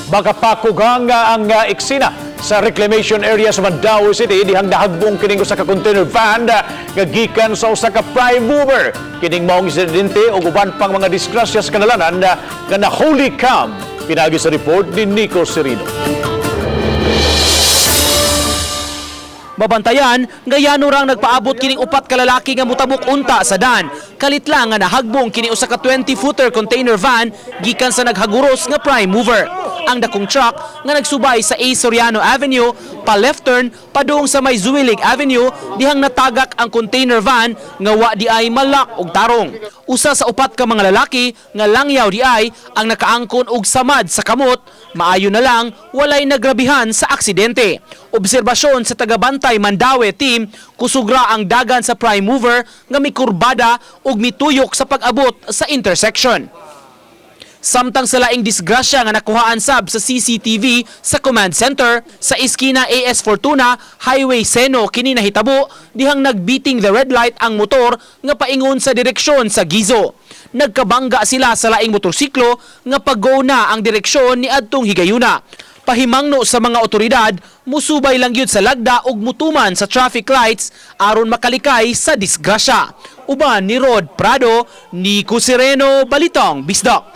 Makapakugang ang eksena sa reclamation area sa Mandaue City dihang nahagbong kining usa ka container van nga gikan sa usa ka prime mover. Kining maong insidente ug uban pang mga disgrasya sa kanalanan nga na holy cam, pinaagi sa report ni Nico Serino. Mabantayan, nga yano rang nagpaabot kining upat ka lalaki nga mutabok unta sa dan. Kalit lang nga nahagbong kini usa ka 20-footer container van gikan sa naghaguros nga prime mover. Ang dakong truck nga nagsubay sa A. Soriano Avenue pa left turn padung sa may Zuilig Avenue dihang natagak ang container van nga wa di ay malak og tarong. Usa sa upat ka mga lalaki nga langyaw di ay ang nakaangkon og samad sa kamot, maayo na lang walay nagrabihan sa aksidente. Obserbasyon sa tagabantay Mandaue team, kusugra ang dagan sa prime mover nga mikurbada ug mituyok sa pag-abot sa intersection. Samtang sa laing disgrasya nga nakuhaan sab sa CCTV sa command center sa iskina AS Fortuna, Highway Seno kini nahitabo dihang nagbeating the red light ang motor nga paingon sa direksyon sa Gizo. Nagkabangga sila sa laing motorsiklo nga pag-go na ang direksyon ni adtong higayuna. Pahimangno sa mga otoridad, musubay lang yun sa lagda ug mutuman sa traffic lights aron makalikay sa disgrasya. Uban ni Rod Prado, Nico Sereno, Balitang Bisdak.